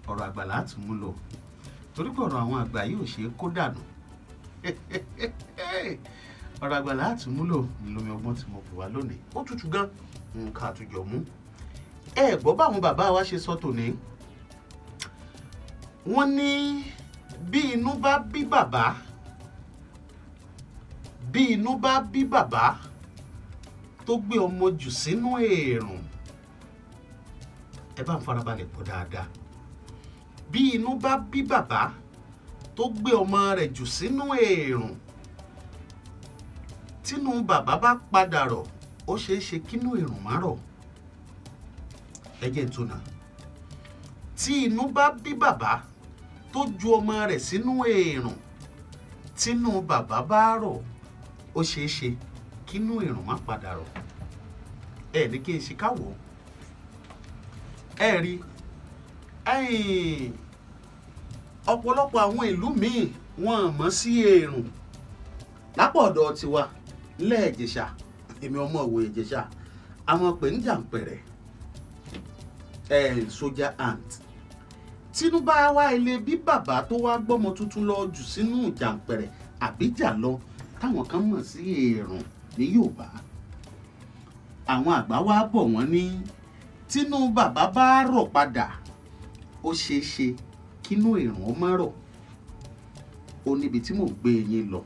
Ọ̀rọ̀ àgbà láti mú lò, torí pé ọ̀rọ̀ àwọn àgbà yóò ṣe é kó dànù. Ọ̀rọ̀ àgbà láti mú lò lómi ọgbọ́n tí mo bù wá lónìí. Ó tutù gan, nǹkan àtujọ mú. Ẹ gbọ́ báwọn bàbá wa ṣe sọ tòní. Wọ́n ní bí inú bá bí bàbá, bí inú bá bí bàbá tó gbé ọmọ jù sínú èèrùn. Ẹ bá ń farabalẹ̀ pọ̀ dáadáa. Bí inú bá bí bàbá tó gbé ọmọ rẹ̀ jù sínú èèrùn, tínú bàbá bá padà rọ̀, ó ṣeé ṣe kínú èèrùn má rọ̀. Ẹ jẹ́ n tún nà. Tí inú bá bí bàbá tó ju ọmọ rẹ̀ sínú èèrùn, tínú bàbá bá rọ̀, ó ṣeé ṣe kínú èèrùn má padà rọ̀. Ẹ ní kí n ṣe káwọ́. Ẹ rí ọ̀pọ̀lọpọ̀ àwọn ìlú míì wọ́n mọ̀ sí èèrùn. Lápò ọ̀dọ̀ tiwa lẹ́ẹ̀jẹ̀ṣà, èmi ọmọ òwò Ìjẹ̀ṣà, àwọn pè ń jàǹpẹ̀rẹ̀ sójà ant. Tínú bá wá ilé bí bàbá tó wá gbọ́mọ tuntun lọ jù sínú jàǹpẹ̀rẹ̀ àbíjà lọ, táwọn kan mọ̀ sí èèrùn ní Yorùbá. Àwọn àgbà wá bọ̀ wọ́n ní tínú bàbá bá rọ̀ padà, ó ṣeé ṣe kínú èèrùn ó má rọ̀. Ó níbi tí mò ń gbé yín lọ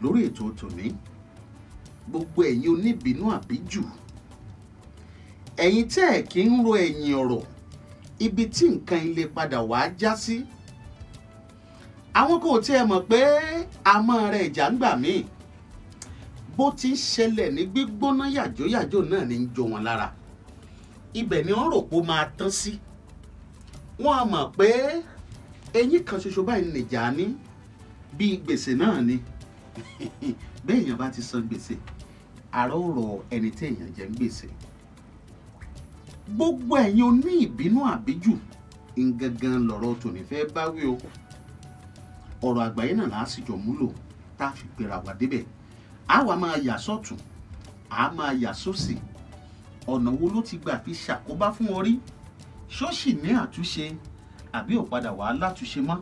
lórí ètò tòní. Gbogbo ẹ̀yin oníbínú àbíjù, ẹ̀yin tẹ́ ẹ̀ kí ń ro ẹ̀yìn ọ̀rọ̀, ibi tí nǹkan ilé padà wàá já sí. Àwọn kò tiẹ̀ mọ̀ pé àmọ́ rẹ̀ ìjà ń gbà míì. Bó ti ń ṣẹlẹ̀ ní gbígbóná yàjóyàjó náà ní ń jó wọn lára. Ibẹ̀ ni wọ́n rò pé ó máa tán sí. Wọ́n á mọ̀ pé eyín kan ṣoṣo báyìí nìjà ní, bíi gbèsè náà ni. Bẹ́ẹ̀ èèyàn bá ti san gbèsè, àrò rọ̀ ẹni tí èèyàn jẹ ń gbèsè. Gbogbo ẹ̀yin oní ìbínú àbíjù, ngangan lọ̀rọ̀ tòní fẹ́ bá wí o. Ọ̀rọ̀ àgbáyé náà lásìjọ múlò tá a fi gbéra wá débẹ̀. A wá máa yà sọ́tún, a máa yà sósì. Ọ̀nà wo ló ti gbà fi ṣàkóbá fún orí? Ṣó sì ní àtúnṣe àbí ò padà wá látúnṣe mọ́?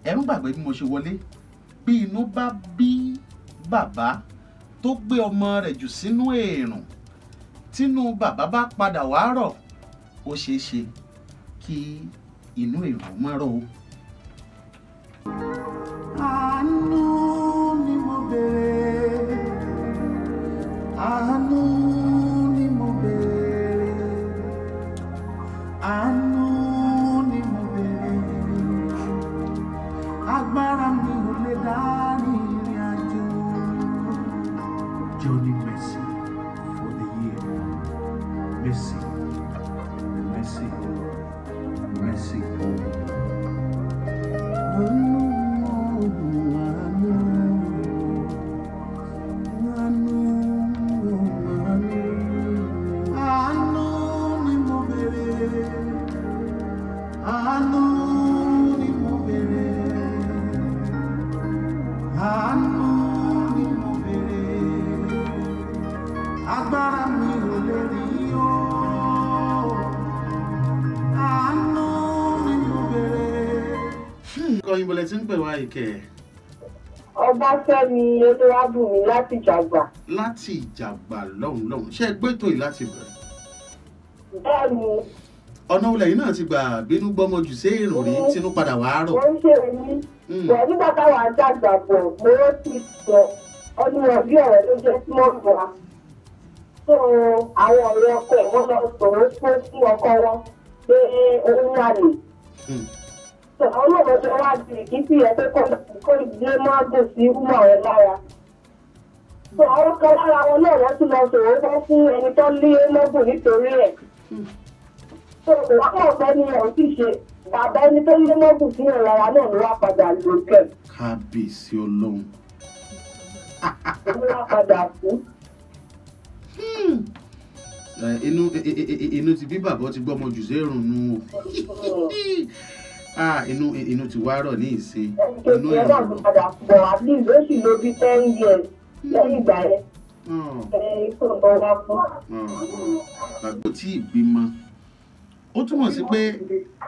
Ẹ ń gbàgbé bí mo ṣe wọlé. Bí inú bá bí bàbá tó gbé ọmọ rẹ̀ jù sínú èèrùn, tínú bàbá bá padà wá rọ̀, ó ṣeé ṣe kí inú èèrùn má rọ̀ o. Àánú ni mo béèrè, àánú ni mo béèrè, àánú ni mo béèrè. Agbára mi ò lè dá ní ìrìn àjò. Journey mercy for the year. Mercy, mercy, mercy. Àánú, àánú, àánú, àánú. Àánú ni mo béèrè. Àánú ni mo béèrè. Àánú ni mo béèrè. Agbára mi ò lè rí o. Àánú ni mo béèrè. Kọ́ yín bọ́lẹ̀ tí ń pè wá ìkẹ́. Ọbáfẹ́mi Olúwàbùnmi láti Ìjàgbá. Láti Ìjàgbá lọ́hùn lọ́hùn. Ṣé ẹ gbé ètò yìí láti bẹ̀rẹ̀? Bẹ́ẹ̀ni. Ọ̀nà olè yìí náà ti gbà bínú gbọ́mọ jù sí èrò rí tínú padà wàá rọ̀. Wọ́n ń ṣe mí. Bọ̀ nígbà táwa ń dàgbà bọ̀, mo rántí sọ ọdún ọbí ọ̀rẹ́ ló jẹ́ sí mọ́tò wa. So àwọn ọ̀rẹ́ ọkọ ẹ̀ wọ́n lọ sọ̀rọ̀ fún ọkọ wọn pé òun wà lè. So àwọn náà lọ́jọ́ wá di ìkísí ẹ pé kó ìdílé má gùn sí rúmọ̀ rẹ lára. So àwọn kan lára wọn náà wọ́n tún lọ sọ̀rọ̀ fún ẹni tó lé mọ́gùn nítorí ẹ̀. So wọ́n mọ̀ pé ní ọ̀ sì ṣe bàbá ẹni tó lé mọ́gùn sí ẹ̀ lára náà ló wá padà lókè. Kábíyèsí Ọlọ́run. Ló wá padà kú. Inú ti bí bàbá ti gbọ́mọ jù sí èrùn nù o. Inú ti wá rọ̀ ní ìsìn. Inú èrò rọ̀. Padà bọ̀ at least ó sì lò bí 10 years lẹ́yìn ìgbà yẹn. Bàbá tí ìbímọ Ó túmọ̀ sí pé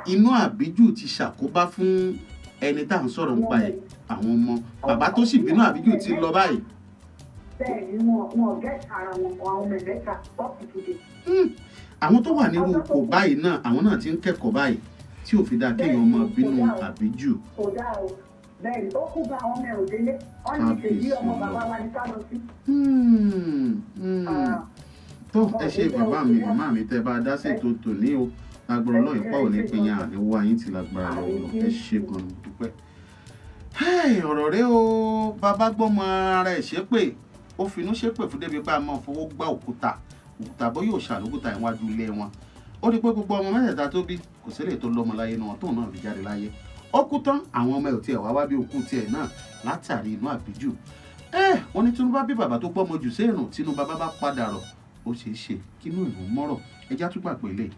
inú àbíjù ti ṣàkóbá fún ẹni tá à ń sọ̀rọ̀ nípa ẹ̀, àwọn ọmọ bàbá tó sì bínú àbíjù ti lọ báyìí. Bẹ́ẹ̀ ni, wọn get ara wọn, àwọn ọmọ 3 up to today. Àwọn tó wà nírú ipò báyìí náà, àwọn náà ti ń kẹ́kọ̀ọ́ báyìí tí ò fi dáa kéèyàn ọmọ bínú àbíjù. Kò dáa o. Bẹ́ẹ̀ ni, ó kú bá àwọn ọmọ ẹ̀ òdélé, wọ́n ní ìṣèjì ọmọ bàbá wa ní ká lọ sí. Tó, ẹ ṣe bàbá mi, màmá mi, tẹ́ bá a dá sí ètò tòní o. Lágbára Ọlọ́run, ìpá ò ní pín yàn àníwá yín ti lágbára lọ́wọ́. Ẹ ṣe gan-an, dúpẹ́. Ọ̀rọ̀ rẹ o, bàbá gbọ́mọ ara ẹ̀ ṣépè, ó finú ṣépè fún débi pé a máa fọwọ́ gbá òkúta òkúta bó yóò ṣàlókúta ìwájú ilé wọn. Ó rí i pé gbogbo ọmọ mẹ́tẹ̀ẹ̀ta tó bí, kò sílẹ̀ tó lọ́mọ láyé náà tóun náà fi jáde láyé. Ó kú tán, àwọn ọmọ ẹ̀ ò tiẹ̀ wá wá bí òkú tiẹ̀ náà látàrí inú àbíjù. Wọ́n ní Tinubu bá bí bàbá tó gbọ́mọ jù séèrùn, Tinubu bàbá bá padà rọ̀, ó ṣeé ṣe kínú ìlú mọ́rọ̀. Ẹja tún gbà pé lè.